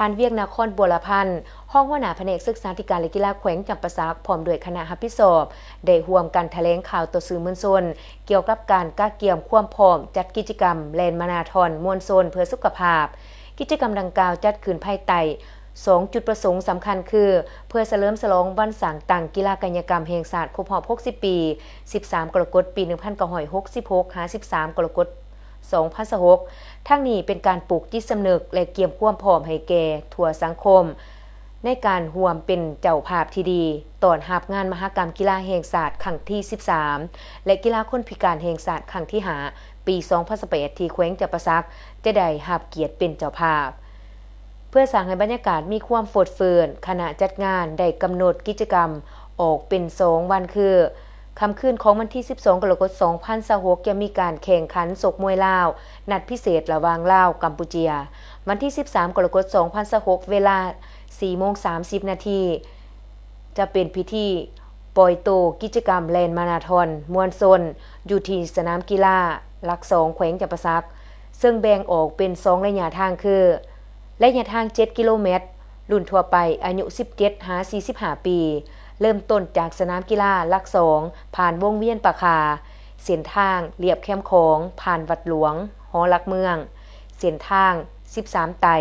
ທ່ານ ວຽງນະຄອນ ບົວລະພັນ ຮອງຫົວໜ້າພະແນກສຶກສາທິການ ແລະ ກິລາແຂວງຈຳປາສັກ ພ້ອມດ້ວຍຄະນະຮັບຜິດຊອບ ໄດ້ຮ່ວມກັນຖະແຫຼງຂ່າວຕໍ່ສື່ມວນຊົນ ກ່ຽວກັບການກະກຽມຄວາມພ້ອມຈັດກິດຈະກຳແລ່ນມາລາທອນມວນຊົນເພື່ອສຸຂະພາບ. ກິດຈະກຳດັ່ງກ່າວຈັດຂຶ້ນພາຍໃຕ້ສອງຈຸດປະສົງສຳຄັນຄື ເພື່ອສະເຫຼີມສະຫຼອງວັນສ້າງຕັ້ງກິລາກາຍະກຳແຫ່ງຊາດຄົບຮອບຫົກສິບປີ ສິບສາມກໍລະກົດປີໜຶ່ງພັນເກົ້າຮ້ອຍຫົກສິບຫົກ ຫາ ສິບສາມກໍລະກົດ ສອງພັນຊາວຫົກ ທັງນີ້ເປັນການປູກຈິດສຳນຶກ ແລະ ກຽມຄວາມພ້ອມໃຫ້ແກ່ທົ່ວສັງຄົມ ໃນການຮ່ວມເປັນເຈົ້າພາບທີ່ດີຕ້ອນຮັບງານມະຫະກຳກິລາແຫ່ງຊາດຄັ້ງທີສິບສາມ ແລະ ກິລາຄົນພິການແຫ່ງຊາດຄັ້ງທີຫ້າ ປີສອງພັນຊາວແປດ ທີ່ແຂວງຈຳປາສັກຈະໄດ້ຮັບກຽດເປັນເຈົ້າພາບ. ເພື່ອສ້າງໃຫ້ບັນຍາກາດມີຄວາມຟົດຟື້ນ, ຄະນະຈັດງານໄດ້ກຳນົດກິດຈະກຳອອກເປັນສອງວັນຄື ຄ່ຳຄືນຂອງວັນທີສິບສອງກໍລະກົດສອງພັນຊາວຫົກ ຈະມີການແຂ່ງຂັນຊົກມວຍລາວ ນັດພິເສດລະຫວ່າງລາວ-ກຳປູເຈຍ. ວັນທີສິບສາມກໍລະກົດສອງພັນຊາວຫົກ ເວລາສີ່ໂມງສາມສິບນາທີ ຈະເປັນພິທີປ່ອຍໂຕກິດຈະກຳແລ່ນມາລາທອນມວນຊົນ ຢູ່ທີ່ສະໜາມກິລາຫຼັກສອງ ແຂວງຈຳປາສັກ, ເຊິ່ງແບ່ງອອກເປັນສອງໄລຍະທາງຄື ໄລຍະທາງເຈັດກິໂລແມັດ ລຸ້ນທົ່ວໄປ ອາຍຸສິບເຈັດຫາສີ່ສິບຫ້າປີ ເລີ່ມຕົ້ນຈາກສະໜາມກິລາຫຼັກສອງ ຜ່ານວົງວຽນປາຄາ, ເສັ້ນທາງລຽບແຄມຂອງ ຜ່ານວັດຫຼວງ ຫໍຫຼັກເມືອງ, ເສັ້ນທາງສິບສາມໄຕ່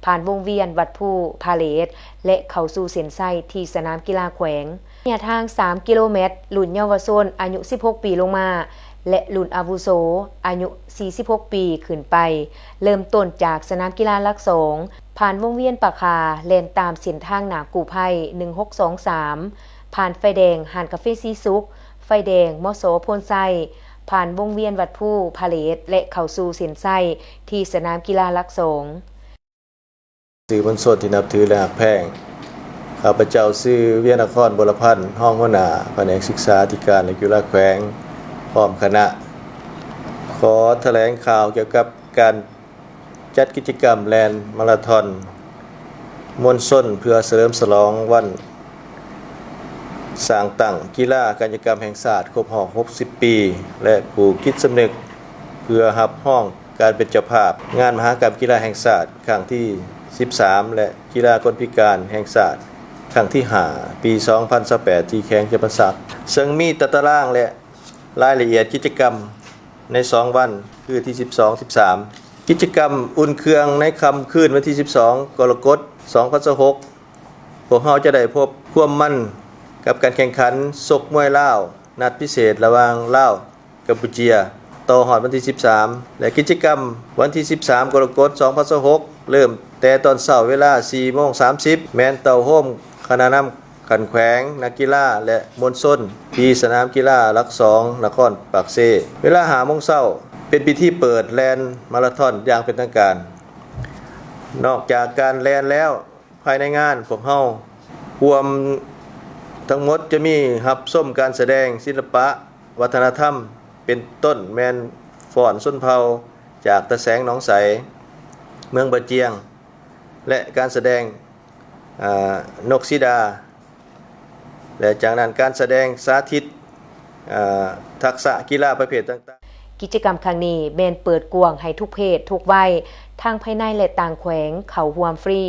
ຜ່ານວົງວຽນວັດພູພາເລດ ແລະ ເຂົ້າສູ່ເສັ້ນໄຊທີ່ສະໜາມກິລາແຂວງ. ໄລຍະທາງສາມກິໂລແມັດ ລຸ້ນເຍົາວະຊົນ ອາຍຸສິບຫົກປີລົງມາ ແລະ ລຸ້ນອາວຸໂສ ອາຍຸສີ່ສິບຫົກປີຂຶ້ນໄປ, ເລີ່ມຕົ້ນຈາກສະໜາມກິລາຫຼັກສອງ ຜ່ານວົງວຽນປາຄາ, ແລ່ນຕາມເສັ້ນທາງໜ້າກູ້ໄພ ໜຶ່ງຫົກສອງສາມ ຜ່ານໄຟແດງຮ້ານກາເຟສີສຸກ, ໄຟແດງ ມສ ໂພນໄຊ, ຜ່ານວົງວຽນວັດພູພາເລດ ແລະ ເຂົ້າສູ່ເສັ້ນໄຊທີ່ສະໜາມກິລາຫຼັກສອງ. ສື່ມວນຊົນທີ່ນັບຖື ແລະ ຮັກແພງ, ຂ້າພະເຈົ້າຊື່ ວຽງນະຄອນ ບົວລະພັນ ຮອງຫົວໜ້າພະແນກສຶກສາທິການ ແລະ ກິລາແຂວງ ພ້ອມຄະນະ ຂໍຖະແຫຼງຂ່າວກ່ຽວກັບການຈັດກິດຈະກຳແລ່ນມາລາທອນມວນຊົນ ເພື່ອສະເຫຼີມສະຫຼອງວັນສ້າງຕັ້ງກິລາກາຍະກຳແຫ່ງຊາດຄົບຮອບຫົກສິບປີ ແລະ ປູກຈິດສຳນຶກເພື່ອຮັບຮອງ ການເປັນເຈົ້າພາບງານມະຫະກຳກິລາແຫ່ງຊາດຄັ້ງທີສິບສາມ ແລະ ກິລາຄົນພິການແຫ່ງຊາດຄັ້ງທີຫ້າ ປີສອງພັນຊາວແປດ ທີ່ແຂວງຈຳປາສັກ, ເຊິ່ງມີຕາຕະລາງ ແລະ ລາຍລະອຽດກິດຈະກຳໃນສອງວັນ ຄື ທີສິບສອງ ສິບສາມ. ກິດຈະກຳອຸ່ນເຄື່ອງໃນຄ່ຳຄືນວັນທີສິບສອງ ກໍລະກົດ ສອງພັນຊາວຫົກ ພວກເຮົາຈະໄດ້ພົບຄວາມມັນກັບການແຂ່ງຂັນຊົກມວຍລາວ ນັດພິເສດລະຫວ່າງລາວ ກຳປູເຈຍ ຕໍ່ຮອດວັນທີສິບສາມ ແລະ ກິດຈະກຳວັນທີສິບສາມ ກໍລະກົດ ສອງພັນຊາວຫົກ ເລີ່ມແຕ່ຕອນເຊົ້າເວລາສີ່ໂມງສາມສິບ ແມ່ນເຕົ້າໂຮມຄະນະນຳຂັ້ນແຂວງ, ນັກກິລາ ແລະ ມວນຊົນ ທີ່ສະໜາມກິລາຫຼັກສອງ ນະຄອນປາກເຊ ເວລາຫ້າໂມງເຊົ້າ. ເປັນພິທີເປີດແລ່ນມາລາທອນຢ່າງເປັນທາງການ. ນອກຈາກການແລ່ນແລ້ວ, ພາຍໃນງານພວກເຮົາຮວມທັງໝົດຈະມີຮັບຊົມການສະແດງສິລະປະວັດທະນະທຳ ເປັນຕົ້ນແມ່ນຟ້ອນຊົນເຜົ່າຈາກຕາແສງໜອງໃສ ເມືອງບາຈຽງ ແລະ ການສະແດງ ອາ ນົກສີດາ ແລະ ຈາກນັ້ນການສະແດງສາທິດ ອາ ທັກສະກິລາປະເພດຕ່າງໆ. ກິດຈະກຳຄັ້ງນີ້ແມ່ນເປີດກວ້າງໃຫ້ທຸກເພດທຸກໄວ ທັງພາຍໃນ ແລະ ຕ່າງແຂວງ ເຂົ້າຮ່ວມຟຣີ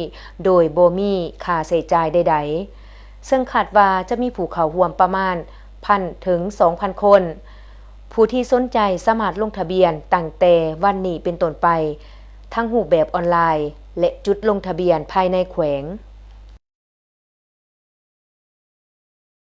ໂດຍບໍ່ມີຄ່າໃຊ້ຈ່າຍໃດໆ, ເຊິ່ງຄາດວ່າຈະມີຜູ້ເຂົ້າຮ່ວມປະມານພັນເຖິງສອງພັນຄົນ. ຜູ້ທີ່ສົນໃຈສາມາດລົງທະບຽນຕັ້ງແຕ່ວັນນີ້ເປັນຕົ້ນໄປ ທັງຮູບແບບອອນລາຍ ແລະ ຈຸດລົງທະບຽນພາຍໃນແຂວງ.